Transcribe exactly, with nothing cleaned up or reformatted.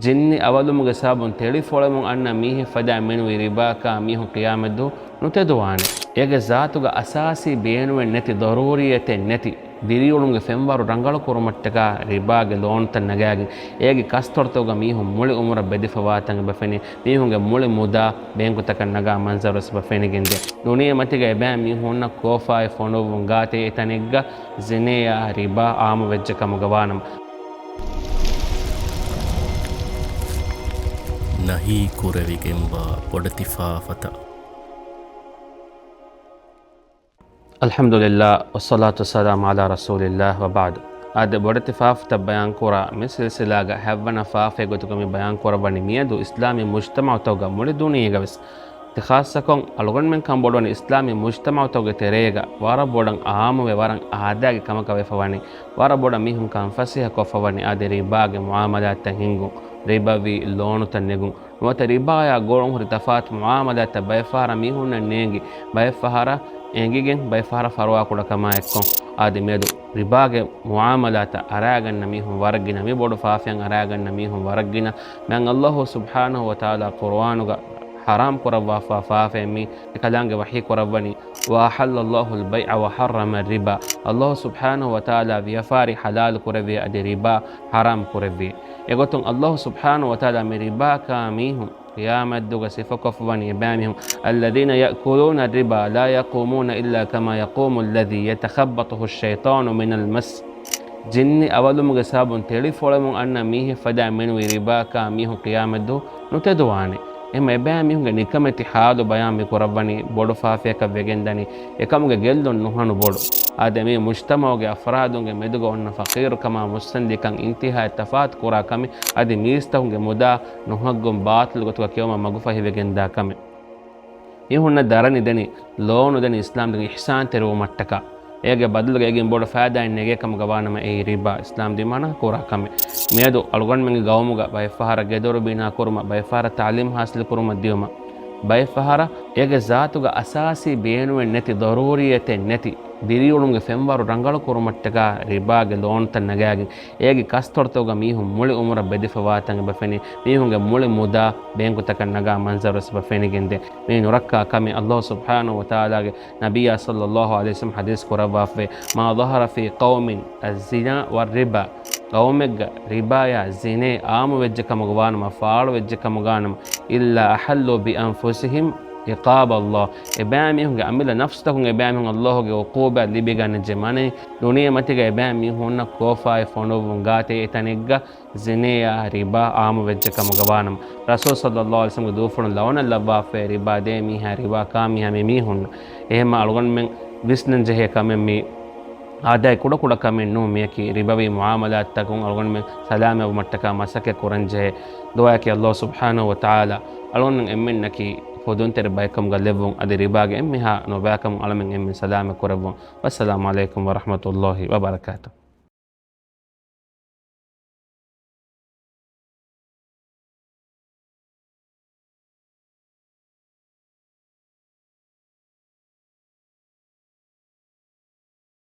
ޖިންނި އަވަލުމުގެ ސަބަބުން ތެޅިފޮޅެމުން އަންނަ މީހެއް ފަދައިން މެނުވީ ރިބާކާ މީހުން ޤިޔާމަތްދުވަހު ނުތެދުވާނެ. އޭގެ ޒާތުގަ އަސާސީ ބޭނުމެއް ނެތި، ޟަރޫރިއްޔަތެއް ނެތި، ދިރިއުޅުމުގެ ފެންވަރު ރަނގަޅު ކުރުމަށްޓަކާ ރިބާގެ ލޯނުތައް ނަގާގެން، އޭގެ ކަސްތޮޅުތަކުގަ މީހުން މުޅި އުމުރަށް ބެދިފަވާތަން އެބަ ފެނި، މީހުންގެ މުޅި މުދާ ބޭންކުތަކަށް ނަގާ މަންޒަރުވެސް އެބަ ފެނިގެންދޭ. ދުނިޔެމަތީގަ އެބައިމީހުންނަށް ކޯފާއި ފޮނުއްވުން ގާތެއް އެތަނެއްގަ ޒިނޭއާ ރިބާ އާއްމުވެއްޖެ ކަމުގަ ވާނަމަ. ނަހީ ކުރެވިގެންވާ ބޮޑެތި ފާފަތައް. އަލްޙަމްދުލިއްލާ، ވައްޞަލާތު ވައްސަލާމު ޢަލާ ރަސޫލިއްލާހް ވަބަޢްދު. އާދެ، ބޮޑެތި ފާފަތައް ބަޔާންކުރާ މި ސިލްސިލާގަ ހަތްވަނަ ފާފައެއް ގޮތުގަ މި ބަޔާންކުރައްވަނީ މިއަދު އިސްލާމީ މުޖްތަމަޢުތަކުގަ މުޅި ދުނިޔޭގަވެސް، ތިޚާއްޞަކޮށް އަޅުގަނޑުމެން ކަންބޮޑުވަނީ އިސްލާމީ މުޖްތަމަޢުތަކުގެ ތެރޭގަ ވަރަށް ބޮޑަށް އާއްމުވެ، ވަރަށް އާދައިގެ ކަމަކަށް ވެފަވަނީ، ވަރަށް ބޮޑަށް މީހުން ކަންފަސޭހަކޮށްފަވަނީ އާދެ، ރިބާގެ މުޢާމަލާތްތައް ހިންގުން، ރިބަވީ ލޯނުތައް ނެގުން. ނުވަތަ ރިބާޔާ ގުޅުން ހުރި ތަފާތު މުޢާމަލާތްތައް ބައެއްފަހަރަށް މީހުންނަށް ނޭނގި، ބައެއްފަހަރަށް އެނގިގެން، ބައެއްފަހަރަށް ފަރުވާކުޑަކަމާ އެއްކޮށް، އާދެ، މިއަދު ރިބާގެ މުޢާމަލާތަށް އަރާގަންނަ މީހުން ވަރަށް ގިނަ، މި ބޮޑު ފާފައިން އަރާގަންނަ މީހުން ވަރަށް ގިނަ. މިއަން ﷲ ސުބްޙާނަހު ވަތަޢާލާ ޤުރުއާނުގަ ޙަރާމް ކުރައްވާފާ ފާފައެއް މީ އެކަލާނގެ ވަޙީ ކުރައްވަނީ، وأحل الله البيع وحرم الربا. ﷲ ސުބްޙާނަހު ވަތަޢާލާ ވިޔަފާރި ޙަލާލު ކުރެއްވި އަދި ރިބާ ޙަރާމް ކުރެއްވި. އެގޮތުން ﷲ ސުބްޙާނަހު ވަތަޢާލާ މި ރިބާކާ މީހުން ޤިޔާމަތްދުވަހުގަ ސިފަކޮށްފަވަނީ އެބައިމީހުން، الذين يأكلون الربا لا يقومون إلا كما يقوم الذي يتخبطه الشيطان من المس. ޖިންނި އަވަލުމުގެ ސަބަބުން ތެޅިފޮޅެމުން އަންނަ މީހެއް ފަދައިން މެނުވީ ރިބާކާ މީހުން ޤިޔާމަތްދުވަހު ނުތެދުވާނެ. އެހެން އެބައިމީހުންގެ ނިކަމެތި ޙާލު ބަޔާން މި ކުރައްވަނީ ބޮޑު ފާފައަކަށް ވެގެންދަނީ، އެކަމުގެ ގެއްލުން ނުހަނު ބޮޑު. އާދެ، މި މުޖްތަމަޢުގެ އަފްރާދުންގެ މެދުގަ އޮންނަ ފަޤީރުކަމާ މުއްސަނދިކަން އިންތިހާއަށް ތަފާތު ކުރާ ކަމެއް އަދި މީސްތަކުންގެ މުދާ ނުހައްގުން ބާޠިލު ގޮތުގަ ކެއުމަށް މަގުފަހިވެގެންދާ ކަމެއް. މީހުންނަށް ދަރަނި ދެނީ، ލޯނު ދެނީ އިސްލާމްދީން އިޙްސާންތެރިވުމަށްޓަކާ. އޭގެ ބަދަލުގަ އޭގެން ބޮޑު ފައިދާއެއް ނެގޭ ކަމުގަ ވާނަމަ އެއީ ރިބާ، އިސްލާމްދީން މަނާ ކުރާ ކަމެއް. މިއަދު އަޅުގަނޑުމެންގެ ގައުމުގަ ބައެއްފަހަރަށް ގެދޮރު ބިނާ ކުރުމަށް، ބައެއްފަހަރަށް ތަޢުލީމް ޙާޞިލް ކުރުމަށް ދިޔުމަށް، ބައެއްފަހަރަށް އޭގެ ޒާތުގަ އަސާސީ ބޭނުމެއް ނެތި، ޟަރޫރިއްޔަތެއް ނެތި، ދިރިއުޅުމުގެ ފެންވަރު ރަނގަޅު ކުރުމަށްޓަކާ ރިބާގެ ލޯނުތައް ނަގާގެން، އޭގެ ކަސްތޮޅުތަކުގަ މީހުން މުޅި އުމުރަށް ބެދިފަވާތަން އެބަ ފެނި، މީހުންގެ މުޅި މުދާ ބޭންކުތަކަށް ނަގާ މަންޒަރުވެސް އެބަ ފެނިގެންދޭ. މި ނުރައްކާ ކަމެއް. ﷲ ސުބްޙާނަހު ވަތަޢާލާގެ ނަބިއްޔާ ޞައްލައްލާހު ޢަލައިހި ވަސައްލަމް ޙަދީޘް ކުރައްވާފައި، ما ظهر في قوم الزنا والربا، ޤައުމެއްގަ ރިބާޔާ ޒިނޭ އާއްމުވެއްޖެ ކަމުގަ ވާނަމަ، ފާޅުވެއްޖެ ކަމުގަ ވާނަމަ، إلا أحلوا بأنفسهم عقاب الله، އެބައިމީހުންގެ އަމިއްލަ ނަފްސުތަކުން އެބައިމީހުން ﷲ ގެ ޢުޤޫބާތް ލިބިގަނެއްޖެ. މާނައީ، ދުނިޔެމަތީގަ އެބައިމީހުންނަށް ކޯފާއި ފޮނުއްވުން ގާތެއް އެތަނެއްގަ ޒިނޭއާ ރިބާ އާއްމުވެއްޖެ ކަމުގަ ވާނަމަ، ރަސޫލު ޞައްލައްލާހު ޢަލައިހި ވަސައްލަމްގެ ދޫފުޅުން ލަޢުނަތް ލައްވާފައި، ރިބާ ދޭ މީހާ، ރިބާ ކާ މީހާ، މި މީހުންނަށް. އެހެންމަ އަޅުގަނޑުމެން ވިސްނަން ޖެހޭ ކަމެއް މީ. އާދައި ކުޑަކުޑަ ކަމެއް ނޫން މިޔަކީ. ރިބަވީ މުޢާމަލާތްތަކުން އަޅުގަނޑުމެން ސަލާމަތްވުމަށްޓަކާ މަސައްކަތް ކުރަން ޖެހޭ. ދުޢާއަކީ ﷲ ސުބްޙާނަހު ވަތަޢާލާ އަޅުގަނޑުމެން އެންމެންނަކީ ފުދުންތެރި ބައެއްކަމުގަ ލެއްވުން، އަދި ރިބާގެ އެންމެހާ ނުބައިކަމުން އަޅަމެން އެންމެން ސަލާމަތް ކުރެއްވުން. ވައްސަލާމު ޢަލައިކުމް ވަރަޙްމަތުﷲ ވަބަރަކާތުހު.